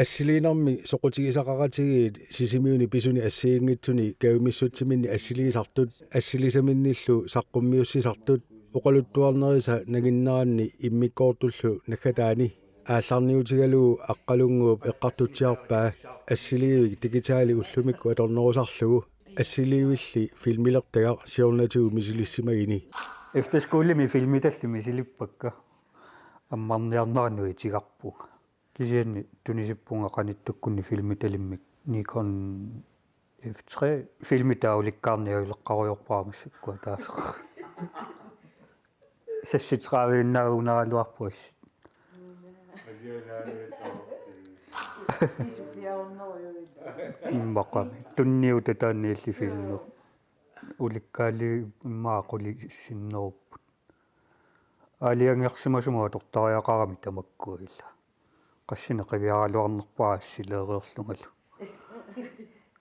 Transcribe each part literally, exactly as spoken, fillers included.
Assiliinermi soqutigisaqaqatigiit Sisimiuni pisuni assigiinngitsuni kajumissutsiminni assiliisartut, assilisaminnillu saqqummiussisartut, oqaluttuarnerisa nanginneranni immikkoortullu naggataani aallarniutigalugu Aqqalunnguup eqqartutsiarpaa assiliivik digitali ullumikkut atornerusarlugu. Assiliivilli filmilertagaq siornatigut misilissimagini. Efterskolimi filmitallit misilippakka. Ammarniarneranut itigarpunga. Kisianni tunisippunga qanittukkunni filmitalimmik Nikon F tre. Filmi taava ulikkaarniaruleqqarujoorpara massakkut ataaseq. Sassit tredive-innaagunaraluarpoq assit. Immaqa tunniutaq taanna illit filmi. Ulikkaali immaqa qulit sinnerupput. Aalajangersimasumik atortariaqarami tamakkua ila. Qassinik qiviaraluarnerpara assileereerlungalu.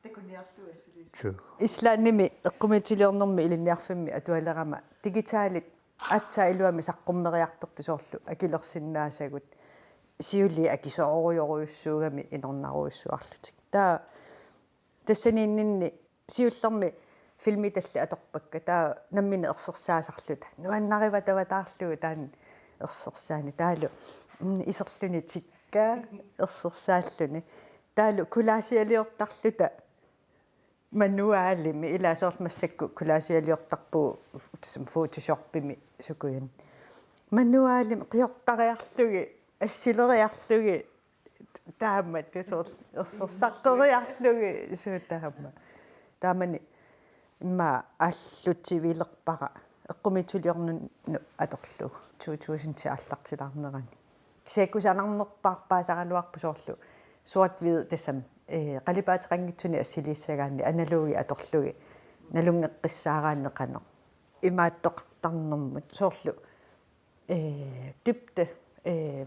Takuniarlugu assiliis. Suu. Islandimi eqqumiitsuliornermi ilinniarfimmi atualerama digitalit aatsaat iluamik saqqummeriartortut soorlu akilersinnaasagut siuliani akisoorujorujussuugami inornarujussuarlutik. Taava tassaniinninni siullermik filmitallit atorpakka, taava nammineq ersersaasarluta. Nuannarivat avataarlugu taanna ersersaani. Taavalu, mm, iserluni tikkaa ersersaalluni. Taavalu collagialiortarluta manualimi, ila soorlu massakkut collagialiortarpugut Photoshopimi sukujan. Manualimi qiortariarlugit, assileriarlugit, taama tusoor ersersaqqeriarlugit suut taama. Taamani immaqa aallutivilerpara eqqumiitsuliornernut atorlugu to tusind aallartilaarnerani. Kisianni kusanarnerpaarpaasaraluarpoq soorlu sort-hvid tassami, eh, qalipaateqanngitsuni assiliissagaanni analogi atorlugit nalunngeqqissaaraanni qanoq imaattoqartarnermut soorlu eh, dybde, eh,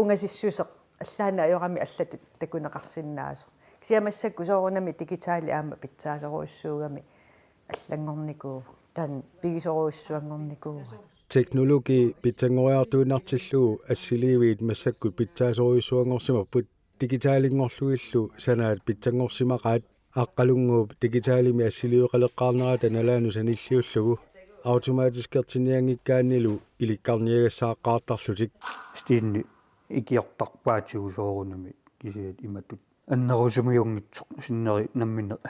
ungasissuseq allaanni ajorami allatut takuneqarsinnaasoq. Kisianni massakkut soorunami digitali aamma pitsaasorujussuugami allanngornikuuvoq. Taanna pigisorujussuanngornikuuvoq. Teknologi pitsanngoriartuinnartillugu assiliiviit massakkut pitsaasorujussuanngorsimapput. Digitalinngorlugillu sanaat pitsanngorsimaqaat. Aqqalunnguup digitalimi assiliiveqaleqqaarnerata nalaanut sanilliullugu automatiskertinnianngikkaannilu ilikkarniagassaaqqaartarlutik. Stine ikiortarpaatigut soorunami kisiat imatut annerusumiunngitsoq sinneri nammineq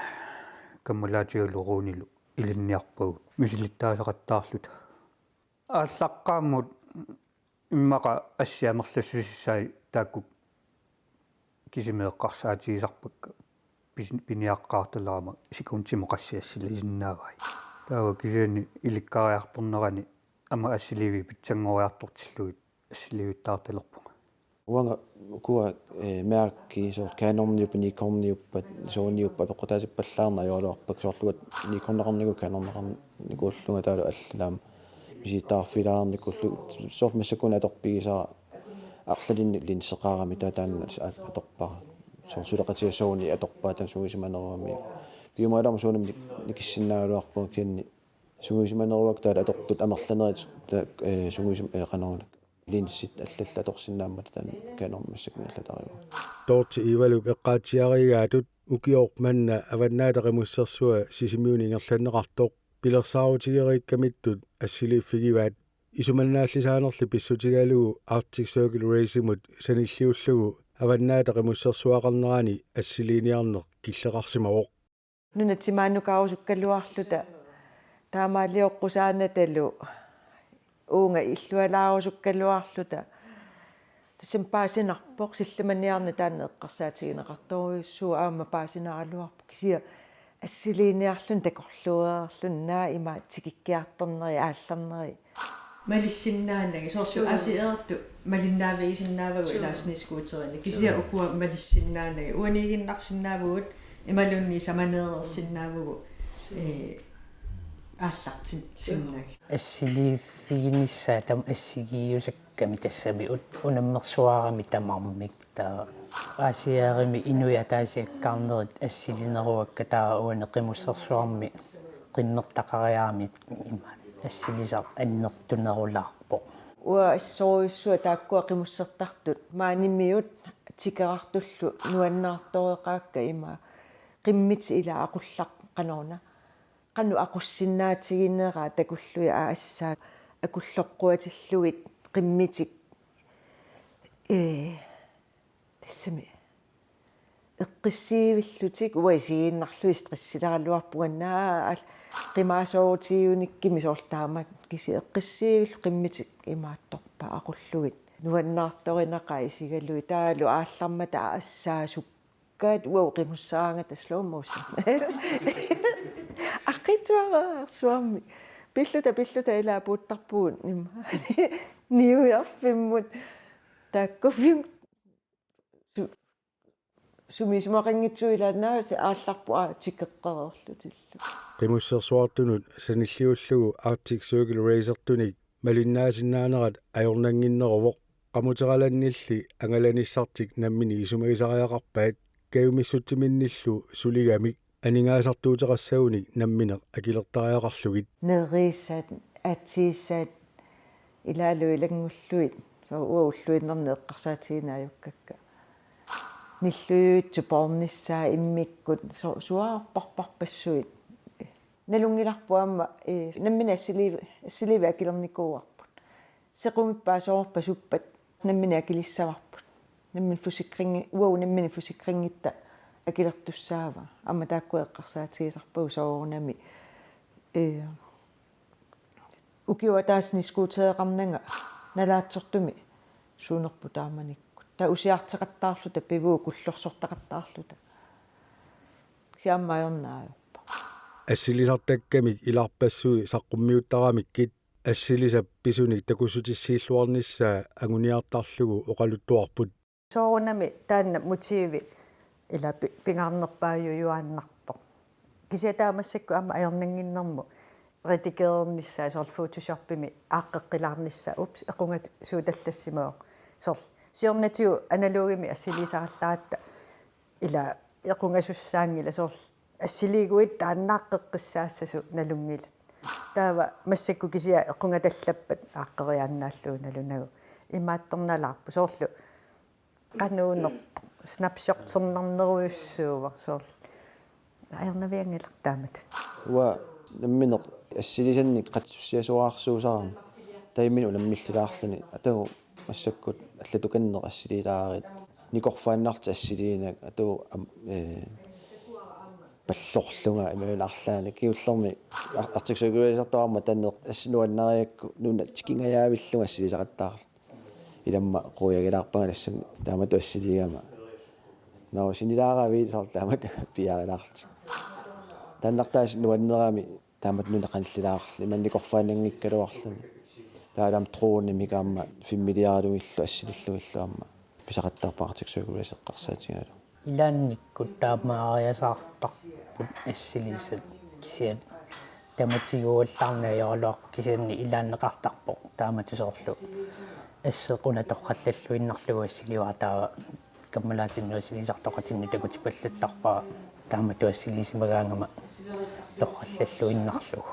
kammalaatigalugu Runilu ilinniarpagut misilittaasaqattaarluta. Aallaqqaammut immaqa assit amerlassusissai taakku kisimi eqqarsaatigisarpakka pis-, piniaqqaartalerama sekundimut qassit assilisinnaavai. Taava kisianni ilikkariartornerani aamma assiliiviit pitsanngoriartortillugit assiliivittaartalerpunga. Uanga ukua, eh, mærki soorlu Canoniuppat, Nikoniuppat, Sonyiuppat apeqqutaasippallaarneq ajoraluarpakka soorlu uanga Nikoneqarnikuullunga Canoneqarnikuullunga taavalu allat aamma misilittagarfigilaarnikuullugu soorlu massakkut atorpigisara arlalinnik linseqarami taava taanna atorpara. Soorlu suleqatiga Sony atorpaa taanna sungiusimanerugamik. Piumagaluarmat Sonymik nik-, nikissinnaagaluarpunga kisianni sungiusimaneruakka taava atortut amerlanerit ta-, eh, sungiusima-, eh, qanoruna. Linsit allallu atorsinnaammata taanna Canon massakkut allatarivoq. Dorthe Ivalup eqqaatsiarigaatut ukioq manna Avannaata Qimussersua Sisimiuni ingerlanneqartoq pilersaarutigereerikkamittut assiliiffigivaat. Isumannaallisaanerli pissutigalugu Arctic Circle Racemut sanilliullugu Avannaata Qimussersuaqarnerani assiliiniarneq killeqarsimavoq. Nunat timaannukaarusukkaluarluta taamaalioqqusaanatalu uunga illualaarusukkaluarluta. Tassami paasinarpoq, sillimaniarneq taanna eqqarsaatigineqartorujussuuvoq, aamma paasinaraluarpoq kisianni assiliiniarluni takorluuereerluni naak ima tikikkiartorneri aallarneri. Malissinnaanagit, soorlu Suu. Aasiit Eertut malinnaavigisinnaavagut Suu. Ilaa snescooterini. Kisianni Suu. Ukua malissinnaanagit. Uaniiginnarsinnaavugut imaluunniit samaneereersinnaavugut, Suu. Eh, aallartitsinnagit. Assigiiffiginissaat tamarmik assigiiusakkami tassami ut-, unammersuarami tamarmik. Taava Aasiit Eerimi inuit ataasiakkaarnerit assilineruakka taava uani Qimussersuarmi qimmertaqariarami ima assilisaq annertunerulaarpoq. Uanga assorujussuaq taakkua qimussertartut maanimiut tikerartullu nuannaartoreqaakka ima qimmitik ila aqullaq qanoruna. Qanoq aqussinnaatiginera takullugit aa assaat akulloqquatillugit qimmitik. Ee, tassami eqqissiivillutik uanga isigiinnarlugit stressileraluarpunga, qimaasoorutigigunikkimmi soorlu taama kisianni eqqissiivillutik qimmitik imaattorpaat aqullugit. Nuannaartorinaqaat isigalugit taavalu aallarmata aa assaasukkaat uanga qimusseraangata slow motion. Aqituararsuarmi. Pilluta, pilluta ila apuuttarpugut ima. Niuerfimmut. Taakkuffimmi su-, sumi isumaqanngitsoq ilaannaasi aallarput aa tikeqqereerlutillu. Qimussersuartunut sanilliullugu Arctic Circle Racertunik malinnaasinnaanerat ajornannginneruvoq. Qamuteralannilli angalanissartik nammineq isumagisariaqarpaat kajumissutsiminnillu suligamik. Aningaasartuuteqassagunik nammineq akilertariaqarlugit. Nerisat, atisat, ilaalu ilanngullugit, soorlu uanga ulluinnarni eqqarsaatigineq ajukkakka. Nillujuitsut poornissaat immikkut, so-, suaarparparpassuit. Nalunngilarput aamma, ee, nammineq assiliiv-, assiliivik akilernikuuarput. Sequmippaa soorpa suppat nammineq akilissavarput. Nammineq forsikringi-, uagut nammineq forsikringitta akilertussaavaa. Aamma taakku eqqarsaatigisarpagut soorunami. Ee, ukioq ataaseq niskuuteeqarnanga nalaatsortumik suunerput taamanikkut. Taava usiarteqattaarluta pivugut kullorsortaqattaarluta. Kisianni aamma ajornaq ajorpoq. Assilisartakkamik ilarpassui saqqummiuttaramikkit assilisap pisunik takussutissiilluarnissaa anguniartarlugu oqaluttuarput. Soorunami taanna motivi ila pi-, pingaarnerpaajujuaannarpoq. Kisianni taava massakkut aamma ajornannginnermut redigerernissaa soorlu Photoshopimi aaqqeqqilaarnissaa, ups, equngasuutallassimavoq. Soorlu siornatigut analogimik assilisarallaratta ila equngasussaanngilaq soorlu assiliiguit taannaaqqeqqissaassasut nalunngilat. Taava massakkut kisianni equngatallappat aaqqeriaannaallugu nalunagu. Imaattornalaarpoq soorlu qanuunerpoq, snapshotsernarnerujussuuvoq soorlu. Ajornavianngilaq taamatut. Uanga nammineq assilisannik qatsussiasoraarsuusarama. Taimini unammillilaarluni. Atagu massakkut allatukanneq assiliilaarit. Nikorfaannarlutik assiliineq. Atagu am-, ee, pallorlunga imaluunniit arlaannik. Kingullermik ar-, Arctic Circle Racertuarmat taanna assut nuannarigakku nuna tikingajaavillunga assilisaqattaarlunga. Ilamma quiagilaarpanga tassani taamatut assiliigama. Narusinilaaravit soorlu taamatut piaarilaarlutik. Taannartaasut nuannerami taamatut nuna qanillilaarluni, imannak nikorfaannanngikkaluarluni. Taavalu aamma dronemik aamma filmiliaralugillu assilillugillu aamma pisaqattaarpoq Arctic Circle Racer eqqarsaatigalugu. Ilaannikkut taamaariasaartarput assilisat kisianni tamatiguallaarneq ajoraluarpoq kisianni ilaanneqartarpoq taamatut soorlu asseq una torrallalluinnarlugu assiliivara taava kammalaatinnut assilisartoqatinnut takutipallattarpara taamatut assiliisimagaangama torrallalluinnarlugu.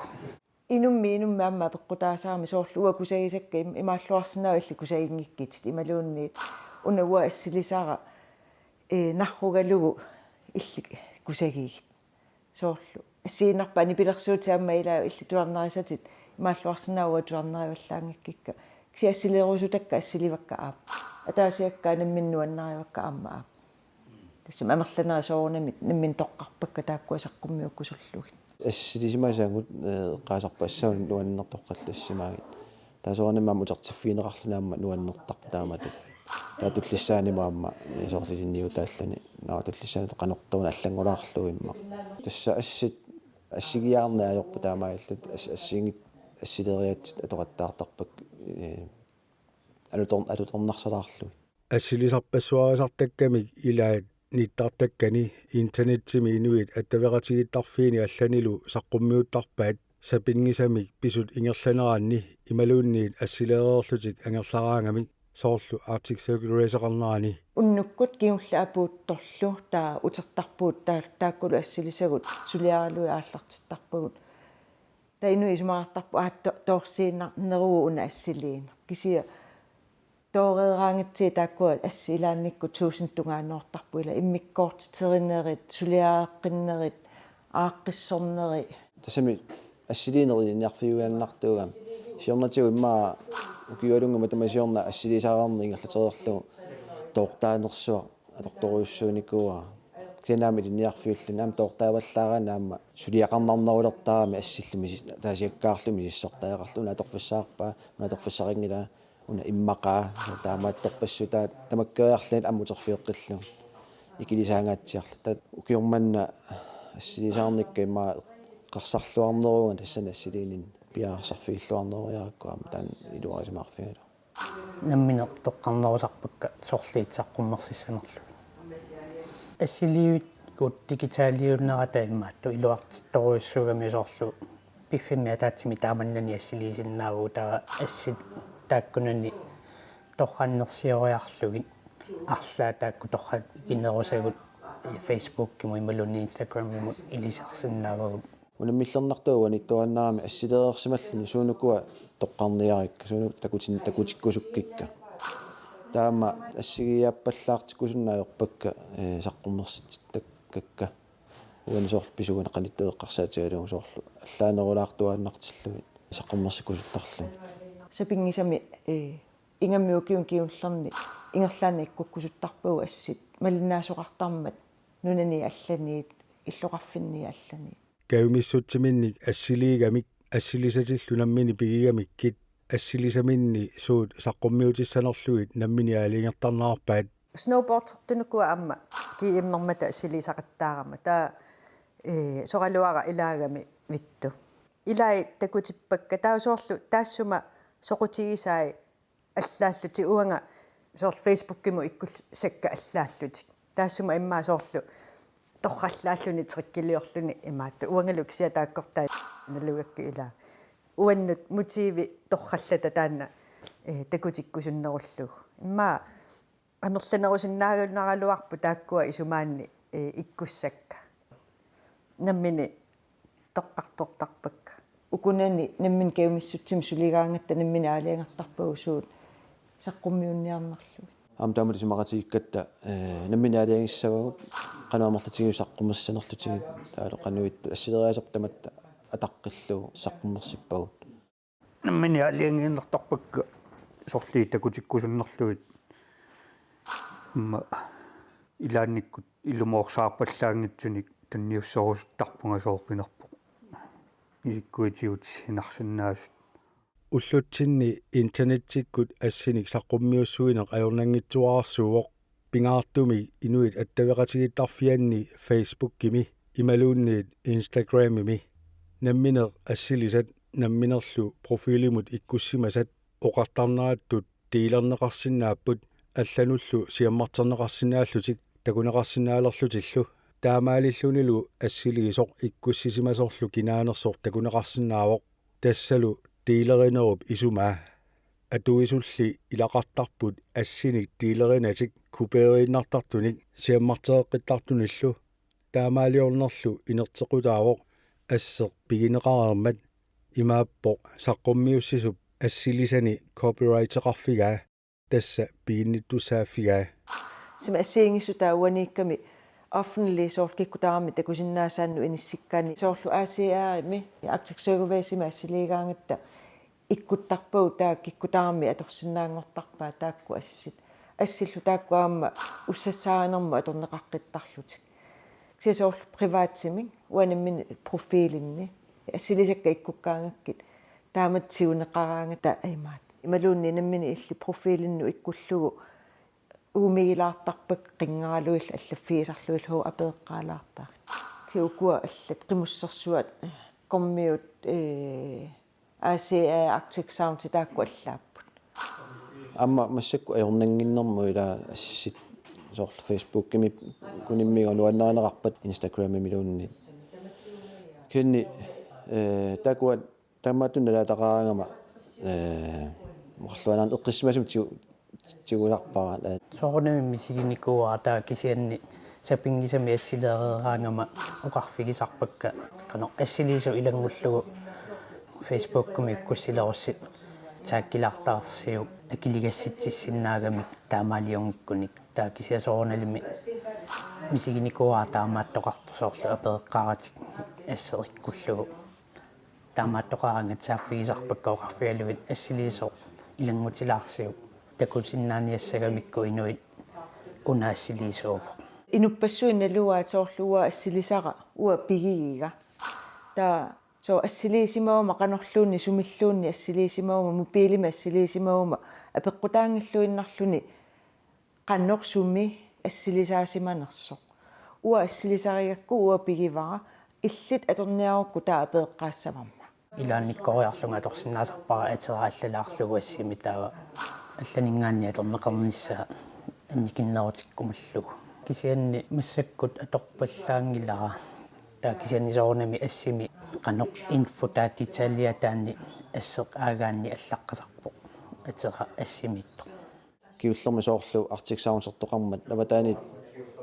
Inummit inummit aamma apeqqutaasarami soorlu uanga kusagisakka im-, imaalluarsinnaavoq illit kusaginngikkitit imaluunniit una uanga assilisara, ee, narrugalugu illit kusagigit. Soorlu assigiinnarpaat nipilersuutit aamma ila illit tuarnarisatit imaalluarsinnaavoq uanga tuarnarivallaanngikkikka. Kisianni assileerusutakka assilivakka aamma. Ataasiakkaat namminneq nuannarivakka aamma aamma. Tassami amerlanerit soorunami namminneq toqqarpakka taakkua saqqummiukkusullugit. Assilisimasagut, ee, eqqaasarput assut nuanneq torrallassimaagit. Taava soorunami aamma utertiffigineqarluni aamma nuannertarpoq taamatut. Taava tullissaanimut aamma, ee, soorlilinniutaalluni. Naava tullissaanut qanortoq una allanngulaarlugu immaqa. Tassa assut assigiiaarneq ajorput taamaalillutik as-, assigiit assileriatsit atoqattaartarpakka, ee, alutor-, alutornarsalaarlugit. Assilisarpassuarisartakkamik ilaat nittartakkani internettimi inuit attaveqatigiittarfiini allanilu saqqummiuttarpaat sapinngisamik pisut ingerlaneranni imaluunniit assileereerlutik angerlaraangamik soorlu Arctic Circle Raceqarnerani. Unnukkut kingulleq apuuttorlu taava utertarpugut taa-, taakkulu assilisagut suliaralugit aallartittarpagut. Taava inuit isumaqartarput aatto toorsiinnarneruvoq una assiliineq. Kisianni tooreeraangatsigit taakkua assit ilaannikkut tusind tungaannoortarput, ila immikkoortitserinerit, suliareqqinnerit, aaqqissornerit. Tassami assiliineq ilinniarfiuiannartuugami. Siornatigut immaqa ukiualunnguit matuma siorna assiliisarneq ingerlatereerlugu toortaanersuaq atortorujussuunikuuara. Kisianni aamma ilinniarfiulluni aamma toortaavallaaraanni aamma suliaqarnarnerulertarami assillu misi-, taasiakkaarluni misissortariaqarluni una atorfissaqarpaa, una atorfissaqanngilaa, una immaqaa, taamaattorpassuit taava tamakkeriarlugit aamma uterfigeqqillugu ikilisaangaatsiarluta. Taava ukioq manna assiliisaarnikka immaqa eqqarsarluarneruunga tassani assiliininni piareersarfigilluarnerujussuuakka aamma taanna iluarisimaarfigalugu. Nammineq toqqarnerusarpakka sorliit saqqummersissanerlugit. Assiliivikkut digitaliunerata imaattoq iluartittorujussuugami soorlu piffimmi ataatsimi taamannani assiliisinnaavagut taava assit taakkunani torrannersioriarlugit arlaat taakku torrak ikinerusagut Facebookimut imaluunniit Instagramimut ilisarsinnaavagut. Unammillernartuuvoq uaniittuaannarami assileereersimalluni suunukua toqqarniarikka, suunukua takutin-, takutikkusukkikka. Taama assigiiaappallaartikkusunnaavakka, ee, saqqummersitsittakka. Uani soorlu pisuuneq qanittueqqarsaatigalugu soorlu allaanerulaartuaannartillugit saqqummersikkusuttarlugit. Sapinngisami, ee, ingammik ukiuni kingullerni ingerlaannaq ikkukkusuttarpagut assit malinnaasoqartarmat nunani allaniit illoqarfinni allaniit. Kajumissutsiminnik assiliigamik assilisatillu nammineq pigigamikkit assilisaminni suut saqqummiutissanerlugit nammineq aalajangertarnerarpaat. Snowboardertunukua aamma G M-ermata assiliisaqattaarama. Taava, ee, soraluara ilaagami Vittu. Ilai takutippakka taava soorlu taassuma soqutigisai allaallutik uanga soorlu Facebookimut ikkussakka allaallutik. Taassuma immaqa soorlu torrallaalluni trikkiliorluni imaattoq. Uangalu kisianni taakkortaa nalugakkit ilaa. Uannut motivi torrallata taanna, ee, takutikkusunnerullugu. Immaqa amerlanerusinnaagunaraluarput taakkua isumaanni, ee, ikkussakka. Nammineq toqqartortarpakka. Ukunani nammineq kajumissutsimik suligaangatta nammineq aalajangertarpagut suut saqqummiunniarnerlugit. Aamma taamatut isumaqatigiikkatta, ee, nammineq aalajangissavagut qanoq amerlatigisut saqqummersissanerlutigit taavalu qanoq ittut assileriaaserput tamatta ataqqillugu saqqummersippagut. Nammineq aalajangiinnartarpakka sorliit takutikkusunnerlugit. Immaqa ilaannikkut ilumoorsaarpallaanngitsunik tunniussorusuttarpunga soorpinerpoq. Isikkuitigut sinarsinnaasut. Ullutsinni internettikkut assinik saqqummiussuineq ajornanngitsuararsuuvoq. Pingaartumik inuit attaveqatigiittarfianni Facebookimi imaluunniit Instagramimi. Nammineq assilisat namminerlu profilimut ikkussimasat oqartarnerattut delerneqarsinnaapput allanullu siammarterneqarsinnaallutik takuneqarsinnaalerlutillu. Taamaalillunilu assiliisoq ikkussisimasorlu kinaanersoq takuneqarsinnaavoq. Tassalu delerinerup isumaa. Atuisulli ilaqartarput assinik delerinatik kopiinnartartunik siammartereqqittartunillu. Taamaaliornerlu inerteqqutaavoq asseq pigineqareermat. Imaappoq saqqummiussisup assilisani copyrighteqarfigaa. Tassa piginnittussaaffigaa. Sumi assigiinngissutaa uaniikkami offentligt soorlu kikkut tamarmik takusinnaasaannut inissikkaanni soorlu A C R-imi, Arctic Circle Race-imi assiliigaangatta ikkuttarpagut taakku kikkut tamarmik atorsinnaanngortarpaat taakku assit. Assillu taakku aamma ussassaarinermut atorneqaqqittarlutik. Kisianni soorlu privatimik uanga nammineq profilinni assilisakka ikkukkaangakkit taamatut tiguneqaraangata imaat. Imaluunniit nammineq illit profilinnut ikkullugu uumigilaartarpakka qinngaralugillu allaffigisarlugillu apeeqqaalaartarit. Kisianni ukua allat qimussersuat, Gormiut, ee, A C A, Arctic Sound taakku allaapput. Aamma massakkut ajornannginnermut ila assit soorlu Facebookimi kunimmiga nuannaarineqarpat Instagramimiluunniit. Kisianni, ee, taakku taamaattunik nalaataqaraangama, ee, marluanaan eqqissimasumik tigu-, tigusarpara, ee. Soorunami misiginikuuara taava kisianni sapinngisamik assileereeraangama oqarfigisarpakka qanoq assiliisoq ilanngullugu Facebookimi ikkussilerussi taggilaartarsiuk akiligassitsisinnaagamik taamaaliunngikkunik. Taava kisianni soorunalimi misiginikuuara taamaattoqartoq, soorlu apereqqaaratik asserikkullugu. Taamaattoqaraangat saaffigisarpakka oqarfigalugit assiliisoq ilanngutilaarsiuk takusinnaaniassagamikku inuit una assiliisuuvoq. Inuppassuit nalugaat soorlu uanga assilisara, uanga pigigiga. Taava soorlu assiliisimaguma qanorluunniit sumilluunniit assiliisimaguma mobilimik assiliisimaguma apeqqutaanngilluinnarluni qanoq sumi assilisaasimanersoq. Uanga assilisarigakku uanga pigivara, illit atorniarukku taava apereqqaassavarma. Ilaannikkooriarlunga atorsinnaasarpara atera allalaarlugu assimi, taava allaninngaanniit atorneqarnissaa annikinnerutikkumallugu. Kisianni massakkut atorpallaanngilara. Taava kisianni soorunami assimi qanoq info taava detalje taanna asseq aagaanni allaqqasarpoq atera assimiittoq. Kingullermi soorlu Arctic Sounds-ertoqarmat avataaniit,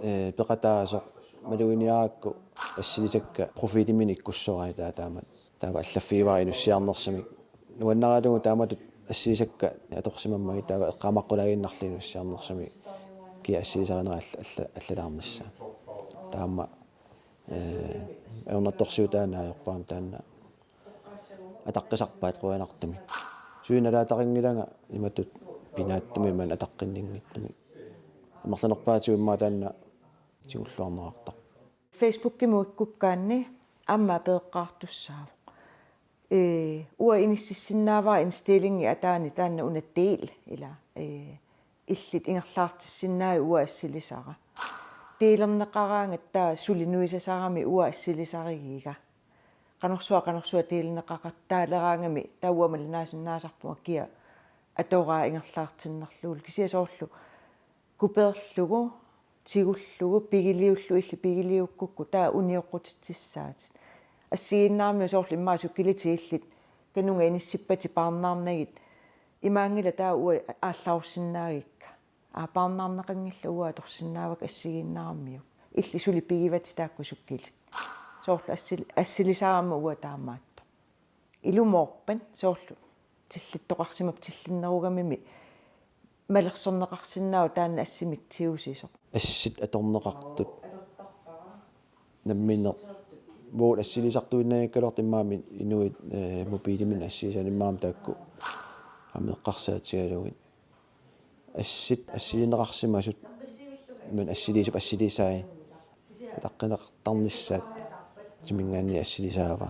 ee, peqataasoq maluginiarakku assilisakka profilimini ikkussorai taava taamatut. Taava allaffigivara inussiarnersumik. Nuannaralugu taamatut assilisakka atorsimammagit taava eqqaamaqqulaaginnarli inussiarnersumik kia assilisarinera alla-, alla-, allalaarnissaa. Taama, ee, ajornartorsiutaannaajorpaam taanna ataqqisarpaat qujanartumik. Suli nalaataqanngilanga imatut pinaattumi imannak ataqqinninngitsumik. Amerlanerpaatigut immaqa taanna tigulluarnerartarpoq. Facebookimi ikkukkaanni aamma apereqqaartussaavoq. Ee, uanga inississinnaavara indstillingi ataani taanna una del ila. Ee, illit ingerlaartissinnaagit uanga assilisara. Delerneqaraangat taava suli nuisasarami uanga assilisarigiga. Qanorsuaq, qanorsuaq delerneqaqattaaleraangami taava uanga malinaasinnaasarpunga kia atoraa ingerlaartinnerlugulu, kisianni soorlu kupeerlugu, tigullugu, pigiliullugu, illit pigiliukkukku taava unioqqutitsissaatit. Assigiinnarmiuna soorlu immaqa sukilitit illit kanunga inissippatit paarnaarnagit, imaanngilaq taava uanga aallarussinnaagikka. Aa, paarnaarneqanngillat, uanga atorsinnaavakka assigiinnarmiuk. Illit suli pigivatit taakku sukilit. Soorlu assil-, assilisarama uanga taamaattoq. Ilumoorpat soorlu tillittoqarsimappat, tillinnerugamimi malersorneqarsinnaavoq taanna assimik tigusisoq. Assit atorneqartut nammineq uagut assilisartuinnanngikkaluartut, immaqa inuit, ee, mobilimik assilisaat immaqa taakku aamma eqqarsaatigalugit. Assit assilineqarsimasut, imannak assiliisup assilisai ataqqineqartarnissaat, timinngaanniit assilisaava,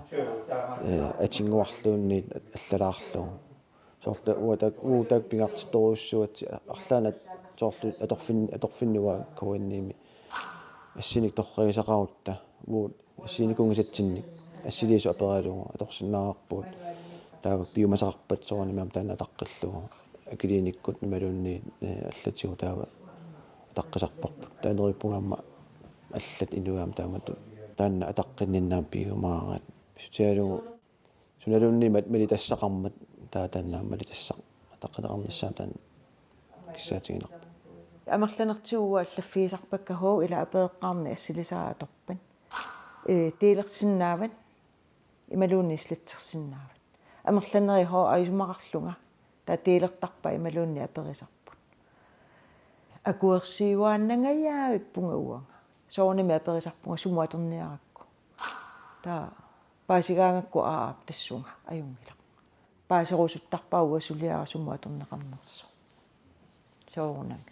ee, atinnguarluunniit allalaarlugu. Soorlu uagut taakku, uagut taakku pingaartittorujussuugatsigit, arlaannik soorlu atorfin-, atorfinni uanga K N-imi assinik torragisaqarutta, uagut assiginikuunngisatsinnik assiliisut aperalugu atorsinnaavarput. Taava piumasaqarpat soorunami aamma taanna ataqqillugu. Akiliinikkut imaluunniit, ee, allatigut taava ataqqisarparput. Taava neriuppunga aamma allat inuit aamma taamatut taanna ataqqinninneq aamma piumaaraat. Pissutigalugu sunaluunniit mat-, malitassaqarmat, taava taanna malitassaq ataqqineqarnissaa taanna kissaatiginarpoq. Amerlanertigut uanga allaffigisarpakka: Hov, ila apereqqaarneq assilisara atorpat. Ee, delersinnaavat imaluunniit slettersinnaavat. Amerlanerit: Hov, aajumaqarlunga. Taava delertarpaat imaluunniit aperisarput. Akuersiuaannangajavippunga uanga. Soorunami aperisarpunga sumut atorniarakku. Taava paasigaangakku: Aa, aap, tassunga ajunngilaq. Paaserusuttarpara uanga suliara sumut atorneqarnersoq. Soorunami.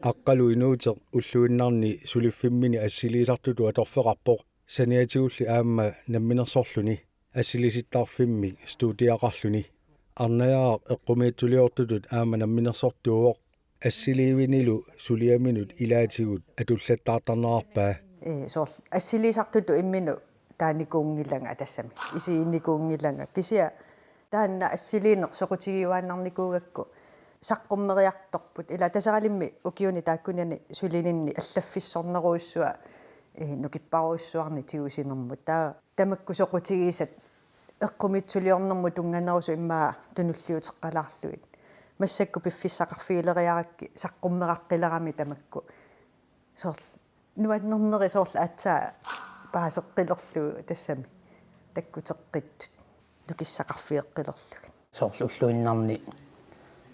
Aqqalu Inuuteq ulluinnarni suliffimmini assiliisartutut atorfeqarpoq, saniatigulli aamma namminersorluni assilisittarfimmik studiaqarluni. Arnajaraq eqqumiitsuliortutut aamma namminersortuuvoq, assiliivinilu suliaminut ilaatigut atullattaartarnerarpaa. Ee, soorlu assiliisartutut imminut taanikuunngilanga tassami. Isiginikuunngilanga. Kisianni taanna assiliineq soqutigiuaannarnikuugakku saqqummeriartorput. Ila Taseralimmi ukiuni taakkunani sulininni allaffissornerujussuaq, ee, nukipparujussuarnik tigusinermut. Taava tamakku soqutigisat eqqumiitsuliornermut tunnganerusut immaqa tunulliuteqqalaarlugit. Massakkut piffissaqarfigileriarakkit saqqummeraqqilerami tamakku. Soorlu nuannerneri soorlu aatsaat paaseqqilerlugu tassami takkuteqqittut. tukissaqarfigeqqilerlugit. Soorlu ulluinnarni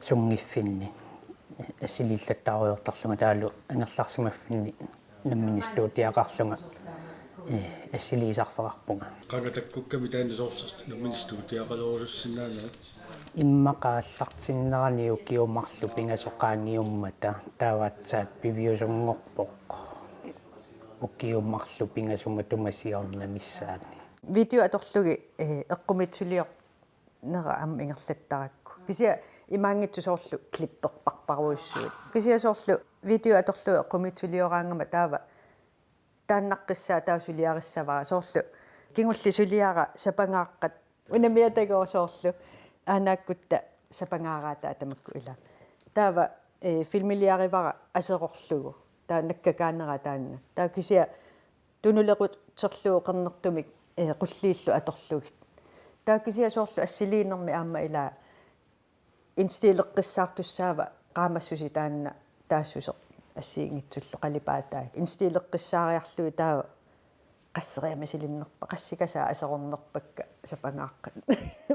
sunngiffinni assiliillattaarujoortarlunga taavalu angerlarsimaffinni nammineq studiaqarlunga, eh, assiliisarfeqarpunga. Qanga takkukkami taanna soorlu nammineq studiaqalerusussinnaanera? Immaqa aallartinnerani ukiut marluk pingasut qaangiummata taava aatsaat piviusunngorpoq ukiut marluk pingasut matuma siorna missaani. Video atorlugit, eh, eqqumiitsuliornera aamma ingerlattarakku. Kisianni imaanngitsoq soorlu klipperparparujussuit. Kisianni soorlu video atorlugu eqqumiitsulioraangama taava taannaqqissaa taava suliarissavara soorlu. Kingulleq suliara sapangaaqqat. Unammiattaaq soorlu. Aanaakkutta sapangaaraataat tamakku ilaa. Taava, eh, filmiliarivara aserorlugu. Taava nakkakaanera taanna. Taava kisianni tunulequtserlugu qernertumik, eh, qulliillu atorlugit. Taava kisianni soorlu assiliinermi aamma ilaa instileqqissaartussaava qaamassuseq taanna taassuseq assigiinngitsullu qalipaatai. Instileqqissaariarlugit taava qasseriarlutik misilinnerpakka, qassikasaat aserornerpakka sapangaaqqat.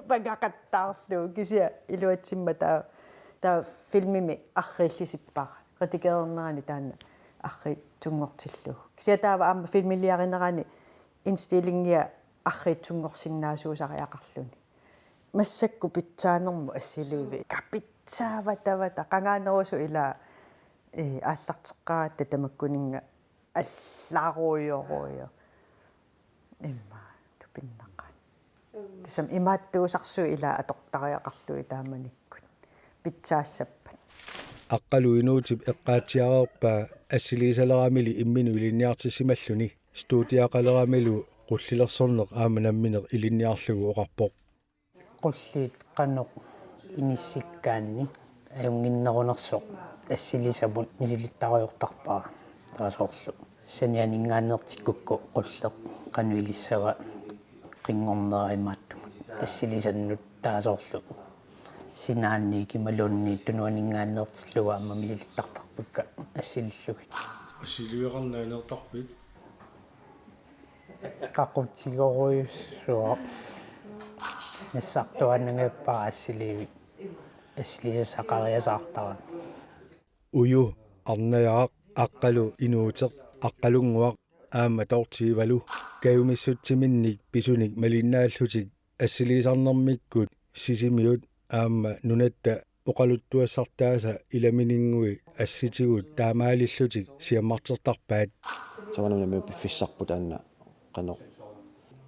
Pangaqattaarlugu kisianni iluatsimmat taava, taava filmimi arriillisippara. Redigerernerani taanna arriitsunngortillugu. Kisianni taava aamma filmiliarinerani instilingia arriitsunngorsinnaasuusariaqarluni. Massakkut pitsaanermut assiliivik. Kapitsaava tavata qangaanerusoq ilaa, eh, aallarteqqaaratta tamakkuninnga allarujorujo. Immaqa tupinnaqaat. Tassami imaattuusarsuit ilaa atortariaqarlugit taamanikkut. Pitsaassappat. Aqqalu Inuutip eqqaatsiareerpaa assiliisaleramili imminut ilinniartissimalluni. Studiaqaleramilu qullilersorneq aamma nammineq ilinniarlugu oqarpoq. Qulliit qanoq inissikkaanni ajunnginnerunersoq assilisamut misilittarujoortarpara. Taava soorlu sanianinngaanneertikkukku qulleq qanoq ilissava qinngornera imaattumut assilisannut taava soorlu sinaanni ikimaluunniit tunuaninngaanneertillugu aamma misilittartarpakka assilillugit. Assiliveqarneq aneertarpit? Qaqutigorujussuaq. Nassartuaannanngippat assiliivik. Assilisassaqariasaartarami. Uju, Arnajaraq, Aqqalu Inuuteq, Aqqalunnguaq aamma Dorthe Ivalu kajumissutsiminnik pisunik malinnaallutik assiliisarnermikkut Sisimiut aamma nunatta oqaluttuassartaasa ilamininnguit assitigut taamaalillutik siammartertarpaat. Soorunami piffissarput taanna qanoq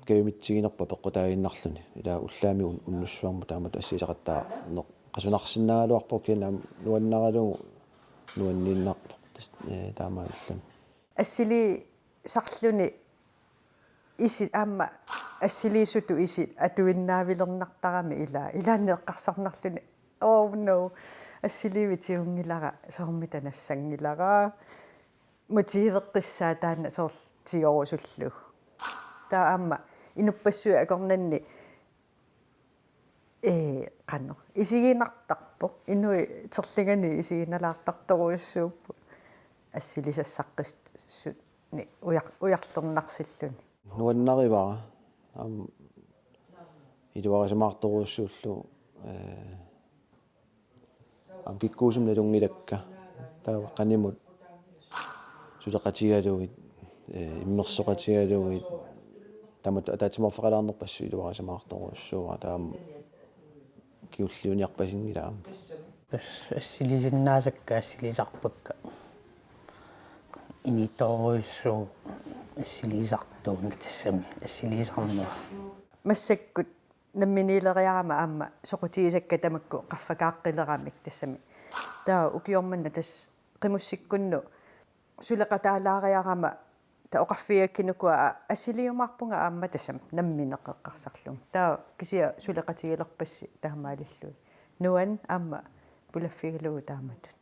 kajumitsiginerput peqqutaaginnarluni. Ilaa ullaami un-, unnussuarmut taamatut assigisaqattaarneq qasunarsinnaagaluarpoq kina nuannaralugu nuanniinnarpoq tas-, eh, taamaalilluni. Assiliisarluni isit aamma assiliisutut isit atuinnaavilernartarami ilaa. Ilaanni eqqarsarnarluni. Oh no. Assiliivik tigunngilara, soormita nassanngilara. Motiveqqissaaq taanna soorlu tigorusullugu. Taava aamma inuppassuit akornanni, ee, qanoq isiginartarpoq. Inuit terlinganik isiginalaartartorujussuupput. Assiliisassaqqissutsinnik ujar-, ujarlernarsilluni. Nuannarivara. Aamma iluarisimaartorujussuullugu, ee, aamma kikkuusumik nalunngilakka. Taava qanimut suleqatigalugit, ee, immersoqatigalugit. Taamatut ataatsimoorfeqalaarnerpassuit iluarisimaartorujussuuara. Taava aamma kingulliuniarpasinngilaa aamma. Tassa assilisinnaasakka assiliisarpakka. Initoorujussuuvoq assiliisartuuneq tassami assiliisarnera. Massakkut namminiileriarama aamma soqutigisakka tamakku qaffakaaqqileramik tassami. Taava ukioq manna tassa qimussikkunnut suleqataalaariarama taava oqarfigakkit ukua assiliiumaarpunga aamma tassami nammineq eqqarsarlunga. Taava kisianni suleqatigilerpassi taamaalillugit. Nuann' aamma pulaffigalugu taamatut.